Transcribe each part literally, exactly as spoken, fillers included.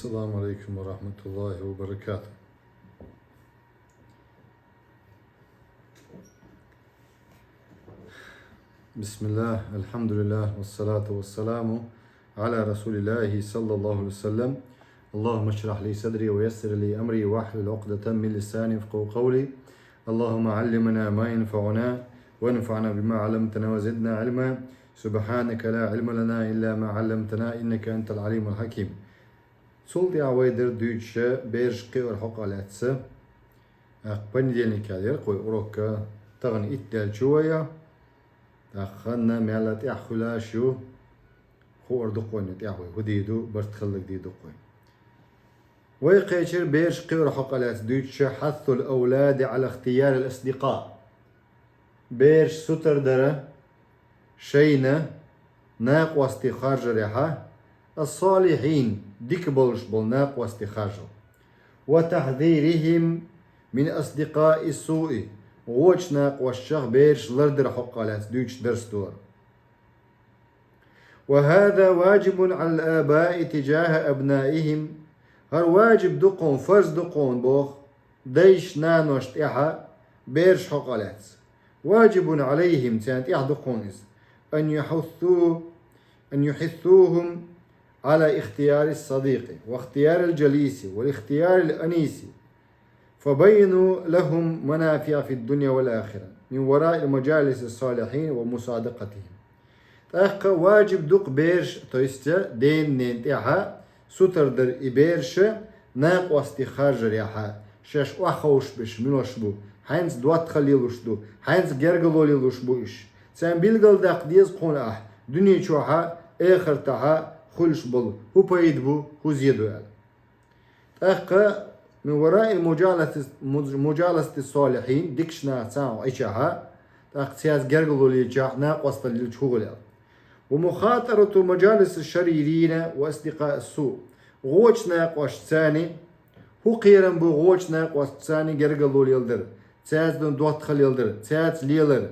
السلام عليكم ورحمة الله وبركاته. بسم الله، الحمد لله، والصلاة والسلام على رسول الله صلى الله عليه وسلم. اللهم اشرح لي صدري ويسر لي أمري واحلل عقدة من لساني يفقهوا قولي. اللهم علمنا ما ينفعنا وانفعنا بما علمتنا وزدنا علما. سبحانك لا علم لنا إلا ما علمتنا إنك أنت العليم الحكيم. Цул тӀехьа вай дара дуьйцуш бераш кхиорах хьокъехь лаьцна. ТӀаккха понедельник яр кху урокка, тахана итт даьлча вай. ТӀаккха ханна мел тӀехь хуьлуш ю, хуур ду кхуьнан тӀехь вай хӀун дийр ду, барт хилларг дийр ду кхуьнан. Вай кхечира бераш кхиорах хьокъехь лаьцна дуьйцуш حث الأولاد على اختيار الأصدقاء. Бераш сутара дара шайна накъостий харжарехь, الصالحين, дика болуш болу накъостий харжал. وتحذيرهم من أصدقاء السوء, вочу накъостех бераш лардарах хьокъехь лаьцна дуьйцуш дарс ду хӀара. وهذا واجب على الآباء تجاه أبنائهم. ХӀара ваджиб ду кхуьнан, фарз ду кхуьнан боху дайшна, наношна тӀехь бераш хьокъехь лаьцна. واجب عليهم, царна тӀехь ду кхуьнан иза. أن يحثوا أن يحثوهم على اختيار الصديق واختيار الجليس واختيار الأنيس، فبينوا لهم منافع في الدنيا والآخرة من وراء مجالس الصالحين ومصادقتهم. ТӀаккха ваджиб ду-кх бераш, то есть ден-нен тӀехь сутара дара и бераш накъостий харжарехь, шаьш охьаховшабеш милаш бу, хьаьнца доттагӀалла лелаш ду, хьаьнца гергарло лелаш бу уьш. Царна билгалдаккха деза кхуьнан ахь, дуьне чохь а, эхартахь а хуьлуш болу хӀун пайда бу, хӀун зе ду аьлла. ТӀаккха من وراء مجالسة الصالحين, дикачу нахаца Ӏичахь, тӀаккха цаьрца гергарло лелчахь, накъосталла лелча хӀун хуьлу аьлла. ومخاطرة مجالس الشريرين وأصدقاء السوء. Вочу накъосташца хӀун кхерам бу, вочу накъосташца гергарло леладар, цаьрца доттагӀалла леладар, цаьрца лелар.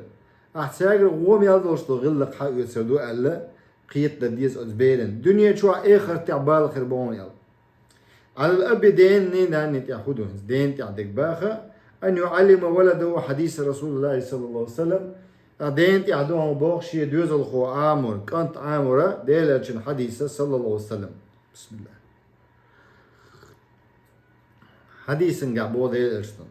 Ахь цаьргара вон мел долуш долу гӀиллакх хьаоьцур ду аьлла, кхетадар деза оцу беран. Дуьне чохь, эхартехь бала хир бу хьуна аьлла. على الأب, ден-ненан тӀехь хӀун ду хӀинца? Ден тӀехь дерг баха, أن يعلم ولده حديث رسول الله صلى الله عليه وسلم. Ткъа ден тӀехь ду хьуна боху шен доьзалхо Ӏамор, кӀант Ӏамора Делан элчан хьадиса, صلى الله عليه وسلم. بسم الله. Хьадисангахь боху Делан элчано: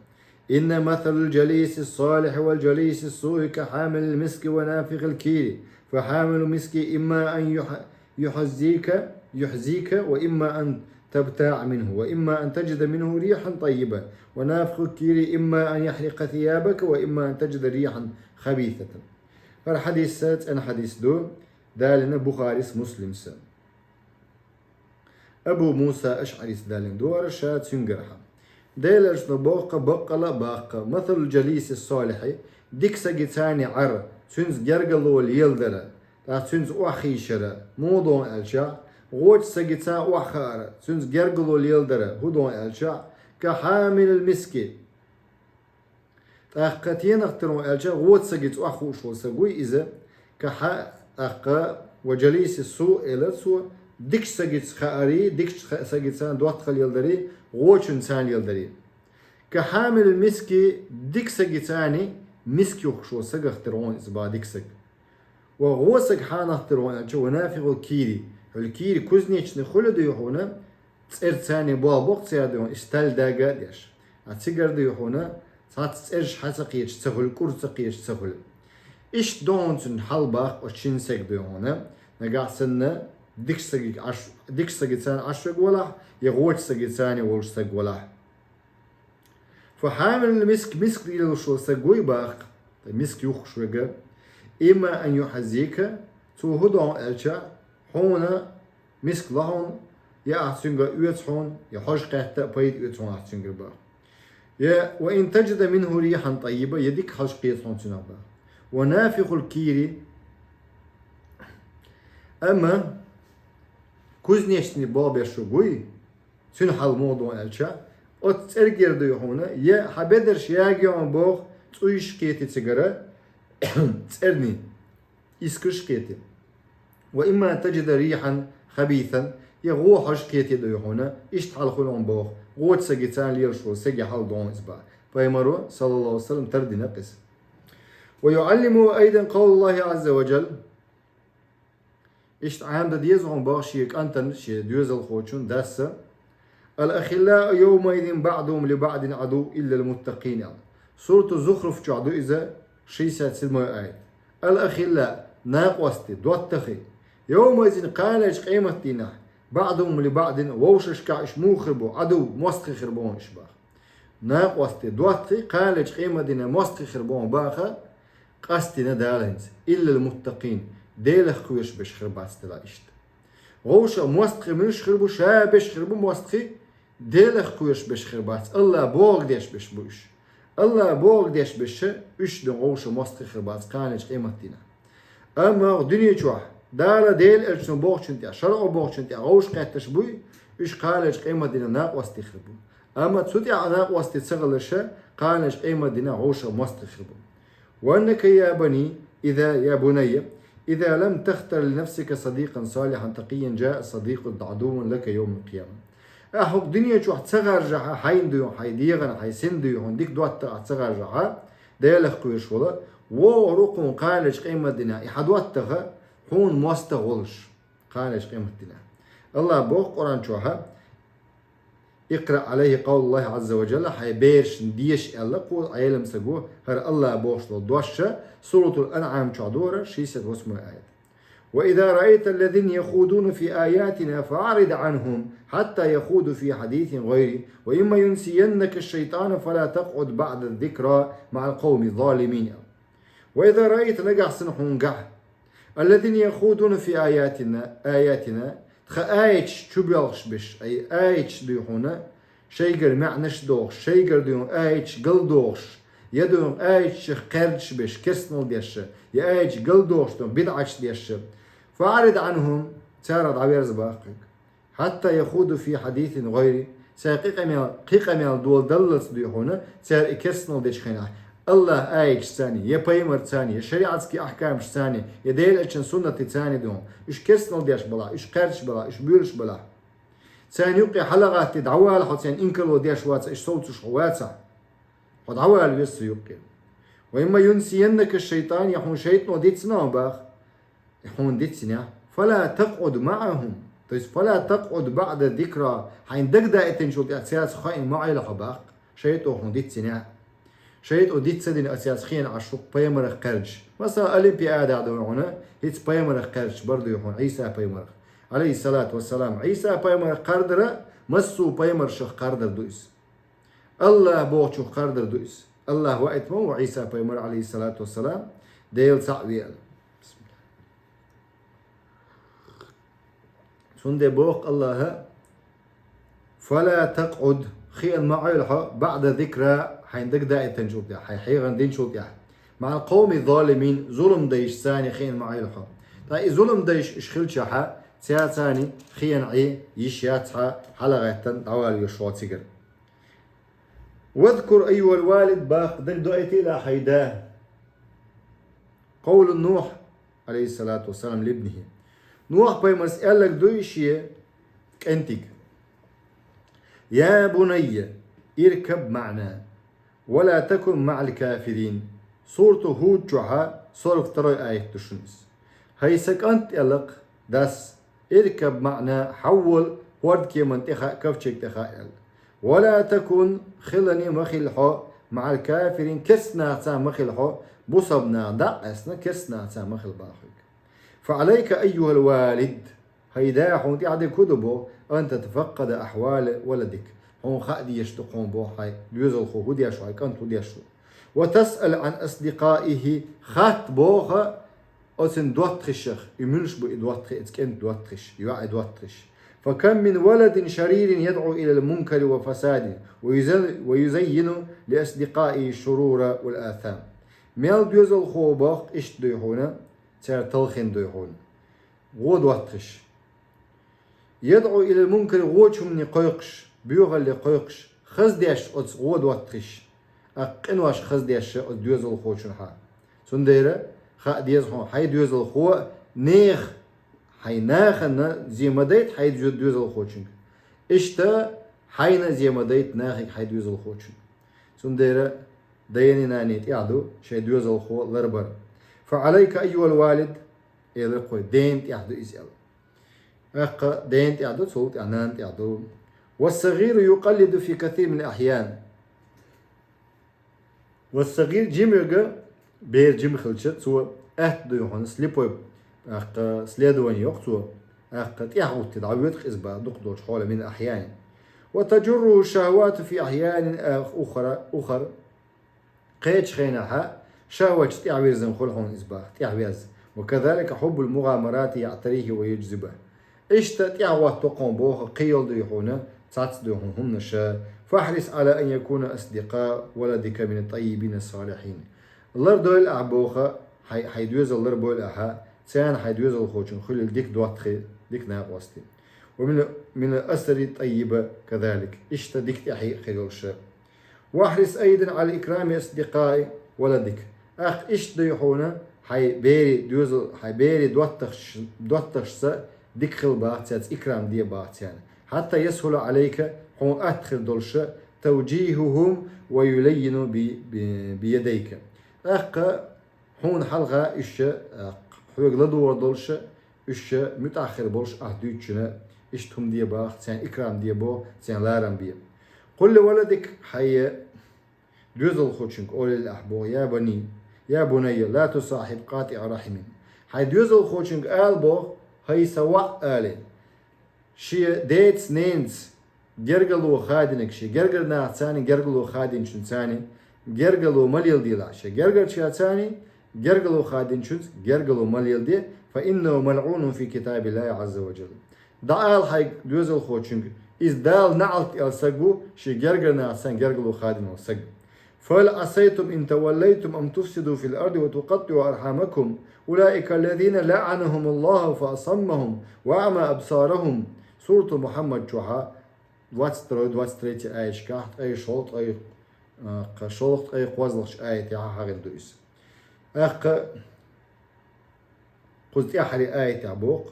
إن مثل الجليس الصالح والجليس السوء كحامل المسك ونافخ الكير، فحامل المسك إما أن يح- يحزيك يحزيك وإما أن تبتاع منه وإما أن تجد منه ريحا طيبة، ونافخ الكير إما أن يحرق ثيابك وإما أن تجد ريحا خبيثة. ХӀара хьадис цӀена хьадис ду, далийна Бухарис, Муслимса. Абу Муса АшӀарис далийна ду хӀара, ша цуьнгархьа. Делан элчано боху-кх, баккъала а боху-кх: مثل الجليس الصالح, дика стагца Ӏар, цуьнца гергарло леладар, ткъа цуьнца охьахийшар, муха ду аьлча, вочу стагца охьахаар, цуьнца гергарло леладар, хӀун ду аьлча, كحامل المسك. ТӀаккха стенах тера ву аьлча, вочу стагца охьахууш волу стаг вуй иза, кахьа, тӀаккха وجليس السوء элира цо, дикачу стагца хаарий, дикачу стагца доттагӀалла леладарий, вочуьнца леладарий. كحامل المسك, дика стагца миск юхкуш волу стагах тера ву иза, боху, дика стаг. Ва гӀо стаг хьанах тера ву аьлча, ونافخ الكير. Хьуьлла кийри, кузнечный хуьлу дуй хьуна, цӀерца болх боккху цара дуй хьуна, и сталь дага а деш. А цигара дуй хьуна, цхьацца цӀераш хьа ца кхеташ ца хуьлу, кӀур ца кхеташ ца хуьлу. Иштта ду хьуна цуьнан хьал, боху, оцу шина стеган дуй хьуна, нагахь санна дикачу стагца Ӏаш-, дикачу стагца Ӏаш верг валахь, я гӀочу стагца волуш стаг валахь. فحامل المسك, миск лелош волу стаг вуй, боху, миск юхкуш верг. إما أن يحزيك, цо хӀун до аьлча, хьуна миск ло хьуна, я ахь цуьнгара оьцу хьуна, я хьожа кхетта а пайда оьцу хьуна ахь цуьнгара, боху. Я وإن تجد منه ريحا طيبة, я дика хьожа кхета хьуна цуьнах, боху. ونافخ الكير, амма кузнечный болх беш верг вуй, цуьнан хьал муха ду аьлча, оцу цӀергера дуй хьуна, я хьан бедарш ягайо, боху, цӀуйш кхетий цигара, цӀерний искраш кхетий. وإما أن تجد ريحا خبيثا, Я гӀо хьожа кхетий ду хьуна, иштта хьал хуьлу боху, гӀочу саги царна лелаш волу саги хьал ду хьуна иза баха. Пайхамаро, саллаллаху алейхи ва саллям, тардина иза. «ويعلمه أيضا قول الله عز وجل». Иштта Ӏамда деза хьуна боху шен кӀантана, шен доьзалхочун дасса: «الأخلاء يومئذ بعضهم لبعض عدو إلا المتقين», аьлла. Сурату Зухруф чохь ду иза, шестьдесят седьмой аят. «الأخلاء», накъостий, доттагӀий, «يومئذ», кханалерчу къематдийнахь, «بعضهم لبعض», вовшашкахь уьш муха хир бу, «عدو», мостагӀий хир бу хьуна уьш баха. Накъостий, доттагӀий, кханалерчу къематдийнахь мостагӀий хир бу хьуна баха, къастийна Дала хӀинца, «إلا المتقين», Делах кхоьруш берш хир бац дела иштта. Вовшах мостагӀий муьлш хир бу, ша берш хир бу мостагӀий, Делах кхоьруш берш хир бац, АллахӀ бохург деш берш бу уьш. АллахӀ бохург деш берш уьш ду вовшах мостагӀий хир бац кханалерчу къематдийнахь. Амма дуьне чохь Дала, Делан элчано бохучунна тӀехь, шарӀо бохучунна тӀехь вовшах кхетташ буй, уьш кханалерчу къематдийнахь накъостий хир бу. Амма цу тӀехь накъостий ца хиларш кханалерчу къематдийнахь вовшах мостагӀий хир бу. «وأنك يا بني إذا، يا بني إذا لم تختر لنفسك صديقا صالحا تقيا جاء الصديق عدوا لك يوم القيامة». Ахьа хӀокху дуьне чохь ца харжахь, хьайна дуй хьуна, хьайн дегӀана, хьайн сина дуй хьуна дика доттагӀа ца харжахь, Делах кхоьруш волу, вогӀур ву хьуна кханалерчу къематдийнахь и хьан доттагӀа хьуна мостагӀа волуш кханалерчу къематдийнахь. АллахӀ боху Къуръан чохь: «اقرأ عليه قول الله عز وجل», хьайн берашна деша аьлла кху Ӏелам саго хӀара АллахӀ бохуш долу дош, Суратул Анъам чохь ду хӀара, шестьдесят восьмой аят. «وإذا رأيت الذين يخوضون في آياتنا فأعرض عنهم حتى يخوضوا في حديث غيره وإما ينسينك الشيطان فلا تقعد بعد الذكرى مع القوم الظالمين». «وإذا رأيت», нагахь санна хьуна гахь, «الذين يخوضون في آياتنا، آياتنا», тхан аяташ чубоьлхуш берш, ай, аяташ дуй хьуна, шайгара маьӀнаш дохуш, шайгара дуй хьуна аяташ галдохуш, я дуй хьуна аяташех кхаьрдаш берш, керстанал деш, я аяташ галдохуш дуй хьуна бидӀаташ деш. «فأعرض عنهم», царах дӀаверза боху хьоьга. «حتى يخوضوا في حديث غيره», цара кхин къамел, кхин къамел доладаллалц дуй хьуна, цара и керстанал дечу хенахь, АллахӀан аяташца, я пайхамарца, я шариатский ахькамашца, я Делан элчан суннатца дуй хьуна, уьш керстанал деш балахь, уьш кхаьрдаш балахь, уьш буьйлуш балахь. Царна юккъе хьалагӀатта дӀавала хьо, царна инкарло деш вацахь, уьш совцуш хьо вацахь, хьо дӀавала веза цу юккъе. «وإما ينسينك الشيطان», я хьуна шайтӀано дицдина хьо боху, хьуна дицдинехь, «فلا تقعد معهم», то есть «فلا تقعد بعد الذكرى», хьайна дагадаийтинчул тӀаьхьа цаьрца кхиъна ма Ӏойла хьо боху, шайтӀо хьуна дицдинехь. ШайтӀо диц ца дина цаьрца кхиъна Ӏаш хӀокху пайхамарах кхаьрдаш. Масала, олимпиадехь дуй хьуна, хӀинца пайхамарах кхаьрдаш бар дуй хьуна, Ӏийса пайхамарах, алейхиссалату вассалам. Ӏийса пайхамарах кхардар массо а пайхамаршах кхардар ду иза. АллахӀ бохучух кхардар ду иза. АллахӀ ваийта ма ву Ӏийса пайхамар, алейхиссалату вассалам, Дела цхьаъ ву аьлла. Цундела боху АллахӀа: «فلا تقعد», кхиъна ма Ӏойла хьо, «بعد الذكرى», хьайна дагадаийтинчул тӀаьхьа, хьайн хьехам динчул тӀаьхьа, «مع القوم الظالمين», зулам дайшца кхиъна ма Ӏойла хьо. Ткъа и зулам дайш уьш хилчахьа, цаьрца кхиъна Ӏе йиш яц хьан, хьалагӀаьттина дӀавала везаш хьо цигара. «واذكر أيها الوالد», баккха дагадоуьйтийла, хьайн да. «قول نوح عليه الصلاة والسلام لابنه». Нухь пайхамарс аьлларг дуй шен кӀентиг: «يا بني اركب معنا ولا تكن مع الكافرين». Сурату ХӀуд чохьа сорок второй аят ду шуна иза. «ХӀай сан кӀант, — аьлла-кх дас, — اركب معنا, хьоввал хӀордкеман тӀе хаьа, ковчег тӀе хаьа», — аьлла. «ولا تكن», хилани ма хила хьо, «مع الكافرين», керстанашца ма хила хьо, бусалба нах дӀа а къаьстина, керстанашца ма хила боху хьоьга. «فعليك أيها الوالد», хӀай да, хьуна тӀехь дерг хӀун ду боху, «أن تتفقد أحوال ولدك», хьуна хаа дезаш ду хьуна боху хьайн доьзалхо хӀун деш ву, хьайн кӀант хӀун деш ву. «وتسأل عن أصدقائه», хатта боху оцун доттагӀашах, и муьлш бу и доттагӀий, оцу кӀентан доттагӀаш, йоӀан доттагӀаш. «فكم من ولد شرير يدعو إلى المنكر والفساد ويزين، ويزين لأصدقائه الشرور والآثام». Мел доьзалхо боху иштта дуй хьуна, цара талхийна дуй хьуна. ГӀо доттагӀаш. «يدعو إلى المنكر», гӀочу хӀумане кхойкхуш, боьхалле кхойкхуш, хаза деш оцу гӀо доттагӀаш, а къинош хаза деш оцу доьзалхочунхьа. Цундела хаа деза хьуна, хьайн доьзалхо а, нехан Хьайн нахана зе ма дайта хьай доь-, доьзалхочуьнга. Иштта хьайна зе ма дайта нахага хьай доьзалхочуьнга. Цундела дайна нанна тӀехь ду шайн доьзалхо ларбар. «فعليك أيها الوالد», элира кхо, дена тӀехь ду иза аьлла. ТӀаккха дена тӀехь ду, цул тӀехь нанна тӀехь ду. «والصغير يقلد في كثير من الأحيان». «والصغير», жима йоьга, бер жима хилча, цо атта ду хьуна, слепой, тӀаккха следование йо-кх цо, тӀаккха тӀехьа гӀутта дӀавоьду-кх иза бах дукха долчу хьоле, «من الأحيان. وتجره الشهوات في أحيان أخرى». Кхечу хенахь шахӀваташ тӀехьавирзина хуьлу хьуна иза бах, тӀехьавеза. «وكذلك حب المغامرات يعتريه ويجذبه». Иштта тӀехьагӀотто кхуьнан боху кхин йолу дуй хьуна, цхьацца дуй хьуна хӀуманаш. «فاحرص على أن يكون أصدقاء ولدك من الطيبين الصالحين». Лардойла ахь боху, хьай, хьай доьзал ларбойла ахьа, царна хьай доьзалхочуьнга хуьлийла дика доттагӀий, дика накъостий. «ومن، من الأسر الطيب كذلك». Иштта дика тӀаьхье а хир йолуш. «واحرص أيضا على إكرام أصدقاء ولدك». ТӀаккха иштта дуй хьуна, хьай берийн доьзал, хьай берийн доттагӀаш-, доттагӀашца дика хила бах цаьрца, икрам де бах царна. «حتى يسهل عليك», хьуна атта хир долуш, «توجيههم ويلين ب، ب، بيديك». ТӀаккха хьуна хьалха уьш, а, хьоьга ладогӀар долуш, уьш муьтӀахь хир болуш ахь дуьйцучунна, иштта хӀума де бах, царна икрам де боху, царна ларам бе. «قل لولدك», хьай доьзалхочуьнга олийла ахь боху: «يا بني، يا بني، لا تصاحب قاطع رحم». Хьай доьзалхочуьнга ала боху: «ХӀай сан воӀ», — ала. Шен деца-ненаца гергарло хадийнарг, шен гергара нахаца цхьаьна, гергарло хадийначуьнца цхьаьна гергарло ма леладелахь, шен гергарчаьрца цхьаьна гергарло хадийначуьнца гергарло ма леладе, «فإنه ملعون في كتاب الله عز وجل». ДӀаала хьайн доьзалхочуьнга: «Иза Дала неӀалт аьлла саг ву, шен гергара нахаца цхьаьна гергарло хадийна волу саг». «فهل عسيتم إن توليتم أن تفسدوا في الأرض وتقطعوا أرحامكم. أولئك الذين لعنهم الله فأصمهم وأعمى أبصارهم». Суратул Мухьаммад чохь двадцать второй, двадцать третий аяташкахь, ткъе шолгӀа, ткъе, а, кхо-, шолгӀа, ткъе кхозлагӀчу аятехь хьахийна ду иза. ТӀаккха кхуза тӀаьххьара аятехь боху: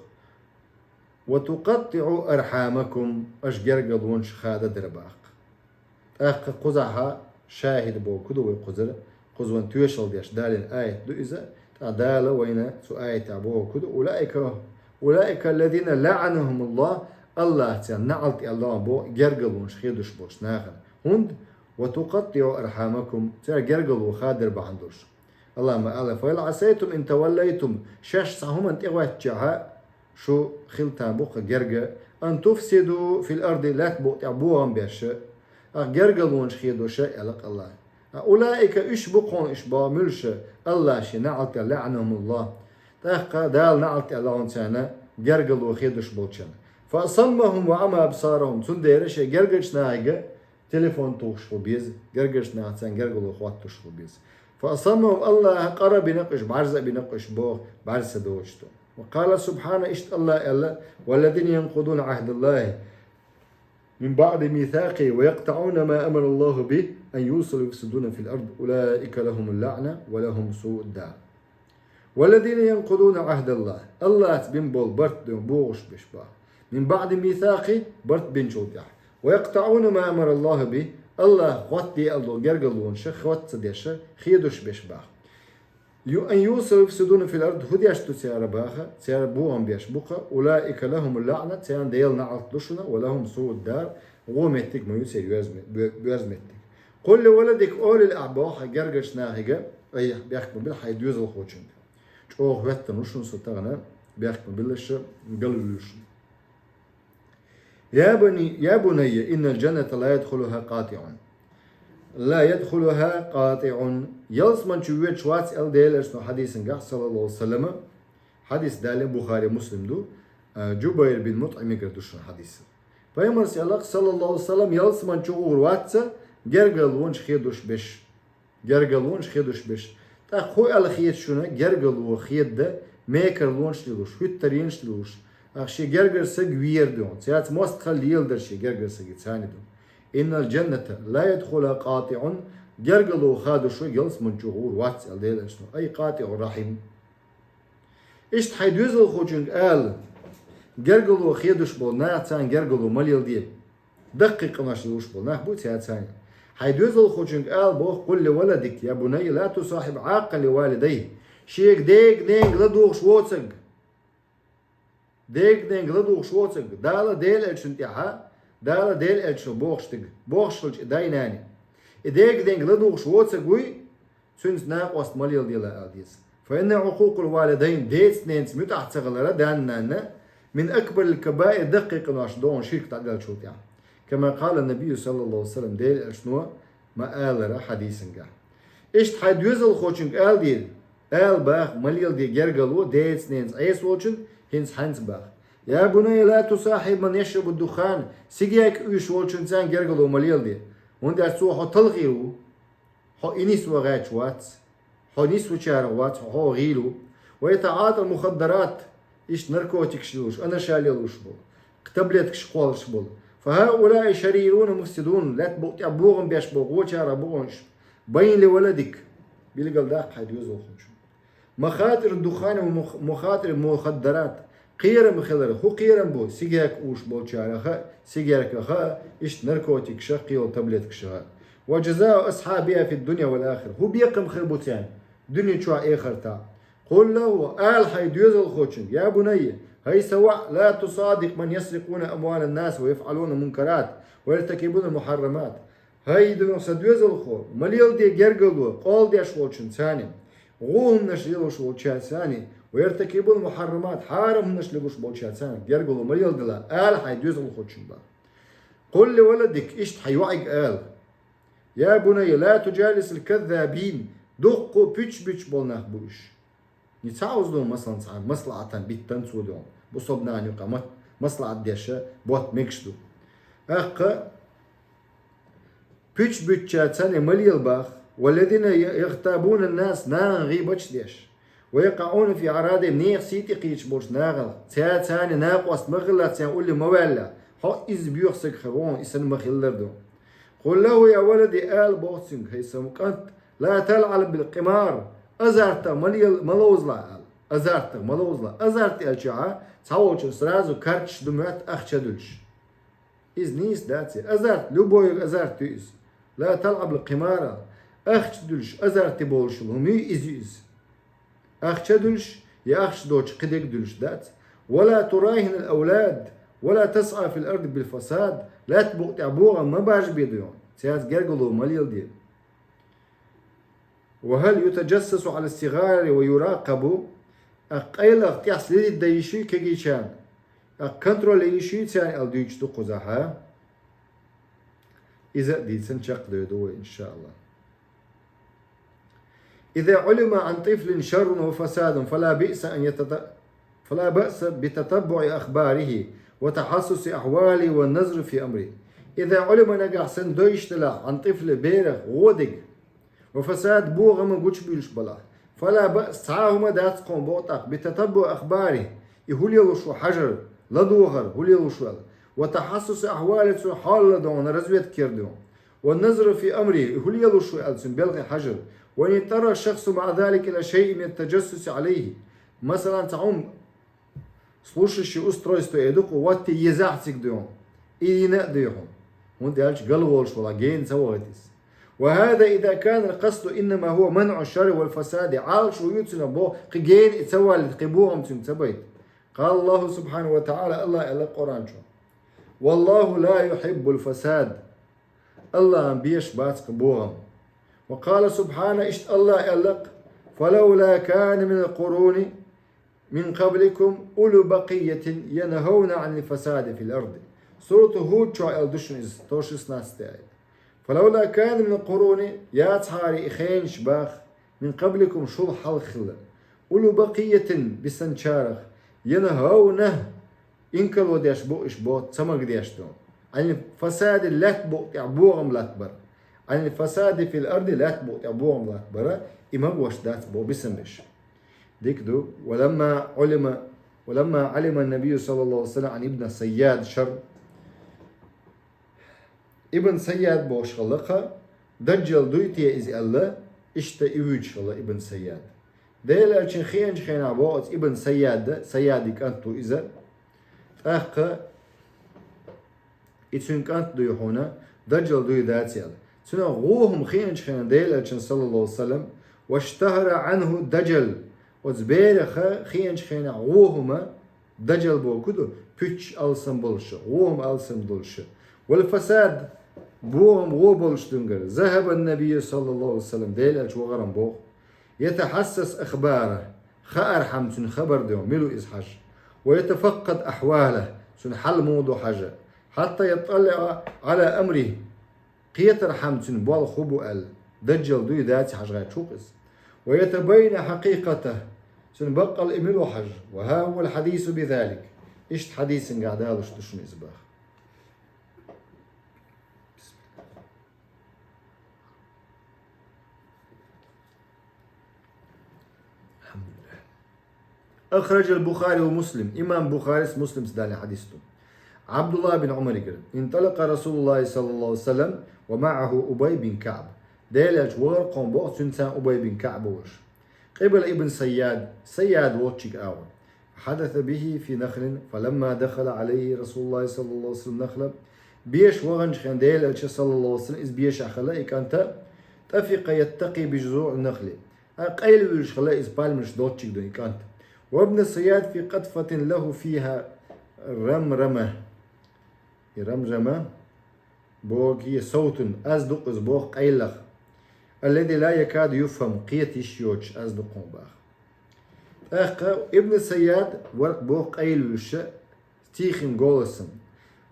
«وتقطعوا أرحامكم», аша гергарлонаш хададара баккха. ТӀаккха кхузахь шахӀид бохург ду вай кхузара, кхуза вайн тоьшалла деш далийна аят ду иза, тӀаккха Дала вайна цу аятехь бохург ду: «أولئك، أولئك الذين لعنهم الله», АллахӀа царна неӀалт аьлла боху гергарлонаш хедуш болчу нахана. ХӀунда? «وتقطعوا أرحامكم», церан гергарло хадар бахьана долуш. АллахӀа ма аьлла: «فهل عسيتم إن توليتم», шаьш цхьа хӀуманна тӀегӀоьттичахьа, шу хила там бу-кх герга, «أن تفسدوا في الأرض», лаьтта букъа тӀехь богӀам беш, ахь гергарлонаш хедоша, аьлла-кх АллахӀа. А, «أولئك», уьш бу-кх уьш боху муьлш, АллахӀа шен неӀалт аьлла, «لعنهم الله». ТӀаккха Дала неӀалт аьлла хьуна царна гергарло хедуш болчарна. «فأصمهم وأعمى أبصارهم», цундела шен гергарчу нахе телефон тухуш хила беза, гергарчу нахаца гергарло хӀоттош хила беза. «فأصمهم», АллахӀа къара бина-кх уьш, бӀаьрза а бина-кх уьш боху, бӀаьрса доцуш ду. «وقال سبحانه», иштта АллахӀа аьлла: «والذين ينقضون عهد الله من بعد ميثاقه ويقطعون ما أمر الله به أن يوصل ويفسدون في الأرض أولئك لهم اللعنة ولهم سوء الدار». «والذين ينقضون عهد الله», АллахӀца бина болу барт ду богӀуш беш боху. «من بعد ميثاقه», барт бинчул тӀаьхьа. «ويقطعون ما أمر الله به», АллахӀа хӀоттаде аьлла долу гергарлонаш хӀотта ца деш, хедуш беш боху. «أن يوصلوا ويفسدون في الأرض», хӀун деш ду цара боху, цара богӀам беш бу-кх, «أولئك لهم اللعنة», царна Делан неӀалт ду шуна, «ولهم سوء الدار», гӀо меттиг ма ю церан, боьрз ме-, бо-, боьрз меттиг. «قل لولدك», олийла ахь боху хьан гергарчу нахе, ай, бехк ма билла хьайн доьзалхочуьнга. ЧӀогӀа хӀоьттина ву шуна со тахана, бехк ма билла ша, галвуьйлуш. «يا بني، يا بني، إن الجنة لا يدخلها قاطع. لا يدخلها قاطع». Ялсамани чу воьдуш вац аьлла Делан элчано хьадисангахь, саллаллаху алейхи ва саллама, хьадис далийна Бухари, Муслим ду, а, Джубайр бин МутӀимигара ду шуна хьадис. Пайхамарс аьлла-кх, саллаллаху алейхи ва саллам, ялсамани чу гӀур вац гергарлонаш хедуш беш. Гергарлонаш хедуш беш. ТӀаккха хӀун аьлла хета шуна гергарло хедда, мекарлонаш лелош, хӀуьттаренаш лелош, ахь шен гергара саг вер ду, цаьрца мостагӀалла леладар шен гергара саги царни ду. «إن الجنة لا يدخلها قاطع», гергарло хадуш верг ялсамани чу гӀур вац аьлла Делан элчано. Ай, قاطع الرحم. Иштта хьайн доьзалхочуьнга ала: гергало хедуш болу нах царна гергало ма леладе. Даккхий къинош лелуш болу нах бу цаьрца. Хьайн доьзалхочуьнга ала боху: «قل لولدك يا بني لا تصاحب عاقا لوالديه». Шега дега-ненга ладугӀуш воцург. Дега-ненга ладугӀуш воцург. Дала Делан элчана тӀехьа, Дала Делан элчано бохуш дерг. Бохуш хилча и дай-наний. И дега-ненга ладугӀуш воцург вуй, цуьнца накъост ма леладела ала деза. «فإن عقوق الوالدين», деца-ненаца муьтӀахь ца хилар, да-нана, «من أكبر الكبائر», даккхий къиношна догӀу ширк дӀаделлачул тӀаьхьа. «كما قال النبي صلى الله عليه وسلم», Делан элчано ма-аллара хьадисангахь. Иштта хьайн доьзалхочуьнга ала деза, ала баха, ма леладе гергало деца-ненаца Ӏеса волчун, хӀинца хьаьнца баха. «يا بني لا تصاحب من يشرب الدخان», сигарка уьйш волчун царна гергало ма леладе. ХӀунда аьлча цо хьо талхийр ву. Хьо и нисван гӀерташ вац. Хьо нисвачарах вац, хьо хьо гӀийла ву. «ويتعاطى المخدرات», иштта наркотикаш лелуш, анаша лелуш болу, таблеткаш кхоллуш болу. «فهؤلاء شريرون مفسدون», лаьтта букъа тӀехь богӀам беш болу гӀочара бу хьуна уьш. «بين لولدك», билгалдаккха хьайн доьзалхочун. «مخاطر الدخان ومخاطر المخدرات». Кхерам хилар, хӀун кхерам бу сигарка уьйш болчараха, сигаркаха, иштта наркотикашах, кхин йолу таблеткашаха. «وجزاء أصحابها في الدنيا والآخرة». ХӀун бекхам хир бу царна дуьнен чохь, эхартахь? «قل له», ала хьайн доьзалхочуьнга: «يا بني», хӀай сан воӀ, «لا تصادق من يسرقون أموال الناس ويفعلون المنكرات ويرتكبون المحرمات». ХӀай ду, сан доьзалхо, ма леладе гергало къола деш волчун царна, гӀо хӀуманаш лелуш волчаьрца царна, «ويرتكبون المحرمات», хьарам хӀуманаш лелуш болчаьрца царна гергало ма леладала, ала хьайн доьзалхочуьнга баха. «قل لولدك», иштта хьайн йоӀига ала: «يا بني لا تجالس الكذابين», дуккха пуьчаш буьттуш болу нах бу уьш. И цхьа оза ду, масалан, цхьа маслаӀатан биттан цо ду, бусалба нахана юкъа ма-, маслаӀат деш, ботта мегаш ду. ТӀаккха пуьчаш буьттучаьрца царна ма лела баха: «والذين يغتابون الناس», нахана гӀийбаташ деш. «ويقعون في أعراضهم», нехан сий тӀекхийдаш болчу нахах, цаьрца царна накъост ма хилла, царна улле ма ваьлла. Хьо иза боьха стаг хир ву хьуна, и санна ма хиллара ду. «قل له يا ولدي», ала боху цуьнга: «ХӀай сан кӀант, لا تلعب بالقمار», азартах ма лела, ма ловзалахь ала. Азартах ма ловзалахь. Азарт аьлча, цхьаволчун сразу карташ ду моьтту, ахча дуьллуш. Иза нийса дац и. Азарт, любой азарт ю иза. «لا تلعب بالقمار», ахча дуьллуш, азарте бовлуш йолу хӀума ю иза, ю иза. Ахча дуьллуш, я ахча доцуш кхидерг дуьллуш дац. «ولا تراهن الأولاد ولا تسعى في الأرض بالفساد», лаьтта букъа тӀехь богӀам ма баржабе ду хьуна, цаьрца гергало ма леладе. «وهل يتجسس على الصغار ويراقب؟» ТӀаккха къайлаха тӀехь следить дан йиш юй кегийчарна? ТӀаккха контроль ян йиш юй царна аьлла дуьйцуш ду кхузахь. Иза а дийцина чекхдевр ду вай, иншааллахӀ. «إذا علم عن طفل شر وفساد فلا بأس أن يتت-، فلا بأس بتتبع أخباره وتحسس أحواله والنظر في أمره». «إذا علم», нагахь санна дойуш делахь, «عن طفل», берах гӀо дерг, «وفساد», богӀам гучубуьйлуш балахь, «فلا بأس», цхьа а хӀума дац кхунна боху тӀаккха, «بتتبع أخباره», и хӀун лелуш ву хьажар, ладогӀар, хӀун лелуш ву аьлла, «وتحسس أحواله», цуьнан хьал ладогӀар, разведка яр ду, «والنظر في أمره», и хӀун лелуш ву аьлла, цуьнан белхи хьажар, «وإن اضطر الشخص مع ذلك إلى شيء من التجسس عليه». Масалан, цхьа хӀума служащее устройство эр ду-кх, ватте езахь цига ду хьуна, и йина а ду хьуна, хӀунда аьлча гал волуш валахь, гена ца вахийта иза. «وهذا إذا كان القصد إنما هو منع الشر والفساد», Ӏалашо ю цуьнан боху, кхин гена и ца валийта, кхин богӀам цуьнга ца байта. «قال الله سبحانه وتعالى», АллахӀа аьлла Къуръан чу: «والله لا يحب الفساد». АллахӀа беш бац кхин богӀам. «وقال سبحانه», иштта АллахӀа аьлла-кх: «فلولا كان من القرون من قبلكم أولو بقية ينهون عن الفساد في الأرض». Сурату ХӀуд чохь аьлла ду шуна иза, сто шестнадцатый аят. «فلولا كان من القرون», яцахьара и хенаш баха, «من قبلكم», шул хьалха хилла, «أولو بقية», бисанчарах, «ينهون», инкарло деш бу уьш боху, ца магадеш ду. «عن الفساد», лаьтта букъа тӀехь богӀам латтабар. «عن الفساد في الأرض», лаьтта букъа тӀехь богӀам латтабар, и магош дац боху бисамбеш. Дика ду. «ولما علم، ولما علم النبي صلى الله عليه وسلم عن ابن صياد الشر». Ибн Сайяд бохуш хилла-кх, Даджал дуй те иза аьлла, иштта и вуьйцуш хилла Ибн Сайяд. Делан элчанна хиъначу хенахь боху оцу Ибн Сайяда, Сайяди кӀант ву иза, ТӀаккха и цуьнан кӀант дуй хьуна, даджал дуй дац аьлла. Цуьнан гӀо хӀума хиъначу хенахь Делан Элчанна, саллаллаху Ӏалайхи ва саллам, «واشتهر عنه الدجل», оцу берах хиъначу хенахь гӀо хӀума, даджал бохург ду, пуьчча алсам болуш, гӀо хӀума алсам долуш. «والفساد», бохам гӀо болуш дунгара. «ذهب النبي صلى الله عليه وسلم», Делан Элча вахаран боху. «يتحسس أخباره», хаархьама цуьнан хабар дуй хьуна, мила ву иза хьажа. «ويتفقد أحواله», цуьнан хьал муха ду хьажа. «حتى يطلع على أمره», кхетархьама цуьнан болх хӀун бу аьлла, даджал дуй дац хьажа гӀерташ ву-кх иза. «ويتبين حقيقته», цуьнан баккъал и мила ву хьажа. «وها هو الحديث بذلك», иштта хьадисангахь далуш ду шуна иза боху. أخرج البخاري ومسلم. Имам Бухарис, Муслимс далийна хьадис ду. Абдулла бин Умаригара: «انطلق رسول الله صلى الله عليه وسلم ومعه أبي بن كعب». Делан Элча вахара кхуьнан боху, цуьнца Убай бин КаӀб волуш. «قبل ابن صياد», Сайяд воцчуьнга агӀор. «حدث به في نخل، فلما دخل عليه رسول الله صلى الله عليه وسلم نخلا». Беша ваханчу хенахь Делан Элча, саллаллаху Ӏалайхи ва саллам, иза бешахь хилла и кӀант, «طفق يتقي بجذوع النخل». А, къайлавуьйлуш хилла иза пальмаш доцчуьнга ду и кӀант. «وابن صياد في قطفة له فيها رمرمة». И рамрама боху, я савтун, аз ду-кх иза боху къайлах. «الذي لا يكاد يفهم», кхета йиш йоцуш аз ду-кх хьуна боху. ТӀаккха Ибн Сайяд вара-кх боху къайлавуьйлуш, тихим голосом.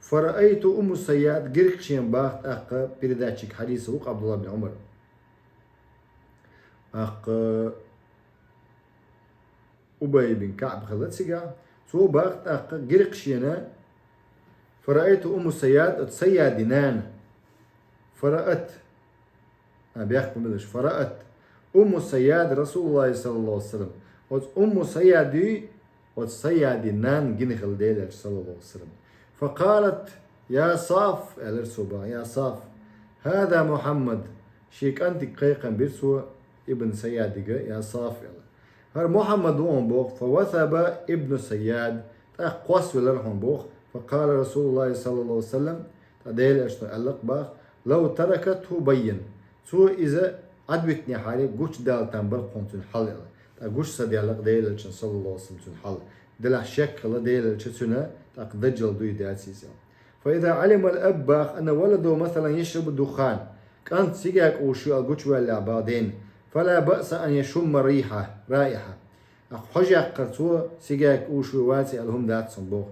«فرأيت أم صياد», гира-кх шена боху тӀаккха передатчик, хьадисо ву-кх Абдулла бин Умар. ТӀаккха Убай бин КаӀб хилла цигахь. Цо боху тӀаккха, гира-кх шена: «فرأيت أم صياد», оцу Сайяди нана. «فرأت», а, бехк ма билаш, «فرأت أم صياد رسول الله صلى الله عليه وسلم». Оцу Умму Сайяди, оцу Сайяди нана гина хилла Делан Элча, саллаллаху Ӏалайхи ва саллам. «فقالت: يا صاف», аьллера цо боху, «я Саф, هذا محمد». Шен кӀантига кхайкхам бира цо, Ибн Сайядига, «я Саф», аьлла. «ХӀара Мухьаммад ву хьуна», боху. «فوثب ابن صياد», тӀаккха кхоссавелира хьуна боху. «فقال رسول الله صلى الله عليه وسلم», ткъа Делан Элчано аьлла-кх боху: «لو تركته بين». Цо иза Ӏадвитинехьара гучудала там бара-кх хьуна цуьнан хьал аьлла. ТӀаккха гуш ца даьлла-кх Делан Элчано, саллаллаху Ӏалайхи ва саллам, цуьнан хьал. Делахь шек хилла Делан Элча цуьнан, тӀаккха даджал дуй дац иза аьлла. «فإذا علم الأب», боху, «أن ولده مثلا يشرب الدخان», кӀант сигарет кхуьуш ю аьлла гучуваьллехь боху дена, «فلا بأس أن يشم الريح، الرائحة». ТӀаккха хьожа яккхар цо, сигарет кхуьуш ву, ваций аьлла хӀума дац цунна боху.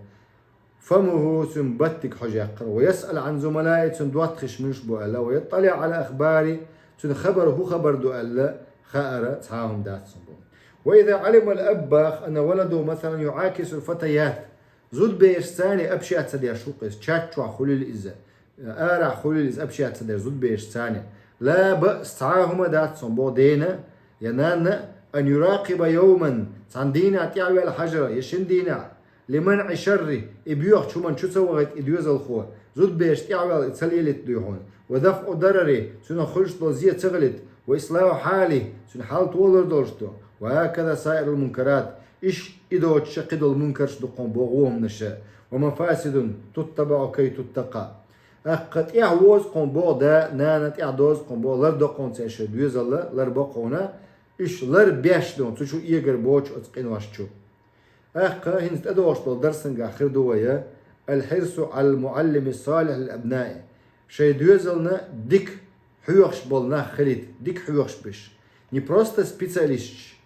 «فمه», цуьнан баттиг хьожа яккхар. «ويسأل عن زملائه», цуьнан доттагӀаш муьлш бу аьлла. «ويطلع على أخباره», цуьнан хабар, хӀун хабар ду аьлла, хаар цхьа а хӀума дац цунна боху. «وإذا علم الأب», боху, «أن ولده مثلا يعاكس الفتيات». Зудберашца общаться деш ву-кх иза, чат чохь хуьлийла иза, арахь хуьлийла иза, общаться деш зудберашца. «لا بأس», цхьа а хӀума дац цунна боху дена я нанна, «أن يراقب يوما», цхьана дийнахь тӀаьхьаваьлла хьажар, я шина дийнахь, «لمنع الشر», и боьхачу хӀуманна чу ца вахийта и доьзалхо, зудбераш тӀаьхьаваьлла и ца лелийта дуй хьуна, «ودفع الضرر», цунах хуьлуш долу зе ца хилийта, «وإصلاح حاله», цуьнан хьал толур долуш ду, «وهكذا سائر المنكرات», иштта и доцуш кхидолу мункарш ду-кх хьуна боху, хӀуманаш, «ومفاسد تتبع كي تتقى». ТӀаккха тӀаьхьа возу-кх хьуна боху да, нана, тӀаьхьа дозу-кх хьуна боху, лардо-кх хьуна церан шайн доьзал, ларбо-кх хьуна, уьш лар беш ду хьуна цу чу эгар боцуш оцу къинош чу. ТӀаккха хӀинца тӀедогӀуш долу дарсангахь хир ду вайн: «الحرص على المعلم الصالح للأبناء». Шайн доьзална дика хьоьхуш болу нах хилийта, дика хьоьхуш берш. Не просто специалисташ,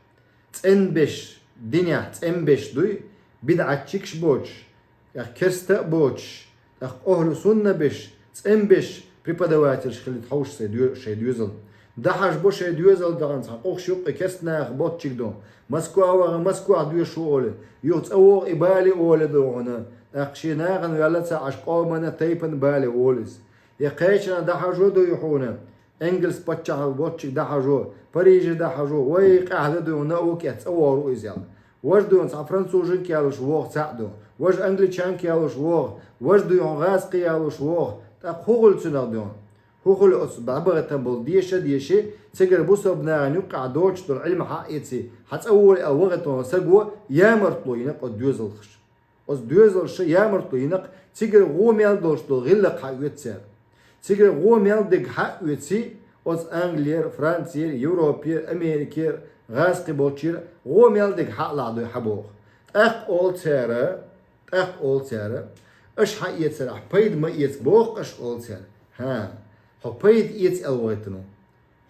цӀена берш, динехь цӀена берш дуй, бидӀатчикаш боцуш, тӀаккха керста а боцуш, тӀаккха ахьлу сунна берш, цӀена берш, преподавательш хилийта хьовсуш сайн доь-, шайн доьзална. ДӀахьажабо шайн доьзал, дахана цхьа къухаш юккъе керста нахах боцчиг ду. Москва вахана, Москвахь доьшуш ву олий, юха цӀа вогӀу и бале олий ду хьуна. ТӀаккха шен нахана ваьлла ца Ӏаш, къомана, тайпана бале волу иза. Я кхечанхьа дӀахьажо дуй хьуна, Энгельс паччахьалла боцчиг дӀахьажо, Париже дӀахьажо, вай къаьхьа ду хьуна, наукехь цӀа вогӀур ву иза аьлла. Важа дуй хьуна цхьа француженка ялуш вогӀу цхьаъ ду, важа англичанка ялуш вогӀу, важа дуй хьуна гӀазкхи ялуш вогӀу, тӀаккха хӀун хуьлу цуьнах дуй хьуна? ХӀун хуьлу оцу дӀабахийтина болу деша а деши, цигара бусалба нахана юккъехь доцуш долу Ӏилма хьаэций, хьан цӀа волий аьлла вахийтина стага ямартло йина-кх оцу доьзалхаша. Оцу доьзалша ямартло йинакх, цигара гӀо мел долуш долу гӀиллакх хьаоьцу цара. Цигара гӀо мел дерг хьаоьций, оцу Англера, Францера, Европера, Америкера, гӀазкхи болчера гӀо мел дерг хьа а лахьадой хьабоху. ТӀаккха олу цара, тӀаккха олу цара, аша хьаэцарахь пайда ма эца боху аша олу цара. ХӀа, хьо пайда эца аьлла вахийтина ву.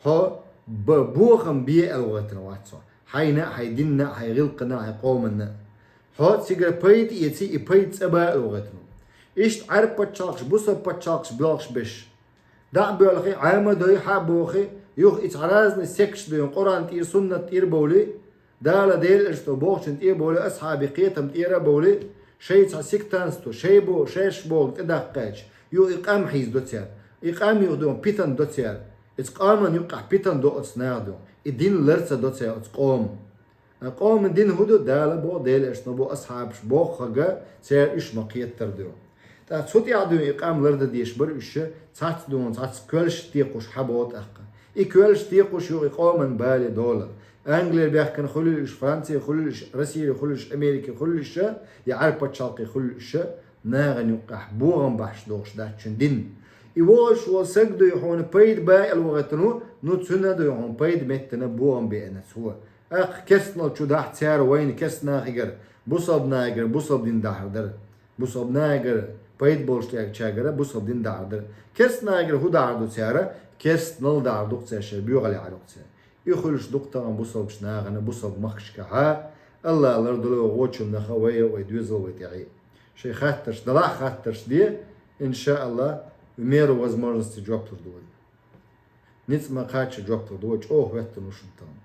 Хьо б-, бохам бе аьлла вахийтина вац хьо. Хьайна а, хьайн динна а, хьайн гӀиллакхана а, хьайн къоманна а. Хьо цигара пайда эций, и пайда цӀа ба аьлла вахийтина ву. Иштта Ӏаьрб пачхьалкхаш, бусалба пачхьалкхаш боьлхуш берш. ДӀа а боьлхий, Ӏама дой, хьа а бохий, юха и цхьа разный секташ дуй, Къуръан тӀера, суннат тӀера бовлий, Дала Делан элчано бохучун тӀе а бовлий, асхьабийн кхетам тӀера а бовлий, шайн цхьа сектантство, шайн бо-, шаьш бохург тӀедаккха гӀерташ, юха и къам хьийзадо цара. И къам юха дуй, питана до цара. Иза къоман юккъехь питана до оцу наха дуй. И дин лар ца до цара оцу къоман. Къоман дин хӀун ду? Дала боху, Делан элчано боху, асхьабаш бохург, цара уьш ма-кхеттара дуй. ТӀаккха цу тӀехь дуй и къам лардан дезаш бара уьш, цхьацца дуй, цхьацца коьллаш текхуш хьабоху тӀаккха. И коьллаш текхуш юха и къоман бале долу. Англера баьхкина хуьлийла уьш, Францера хуьлийла уьш, Россера хуьлийла уьш, Америкера хуьлийла уьш, я Ӏаьрбийн пачхьалкхера хуьлийла уьш, нахана юккъехь бохам бахьаш дохуш дац цуьнан дин. И вогӀуш волу саг дуй хьуна пайда ба аьлла вахийтина ву, ну цуьнан дуй хьуна пайда меттана бохам беана цо. ТӀаккха керстанал чу дахьа цара вайна керста нахигара, бусалба нахигара, бусалба дин дахьар дара. Бусалба нахигара пайда болуш дерг чагара бусалба дин дахьар дара. Керста нахигара хӀун дахьар ду цара? Керстанал дахьар ду-кх цара, шайн боьхалла яхьар ду-кх цара. И хуьлуш ду-кх тахана бусалбачу нахана, бусалба махкашкахьа, Алла лардолу вай гӀочуннаха, вай а, вай доьзал а, вай тӀаьхье а. Шайн хаттарш, делахь хаттарш де, иншаалла, меру возможности жоп лур ду вай. Ницкъ ма-кхаччалц жоп лур ду вай, чӀогӀа хӀоьттина ву шуна тахана.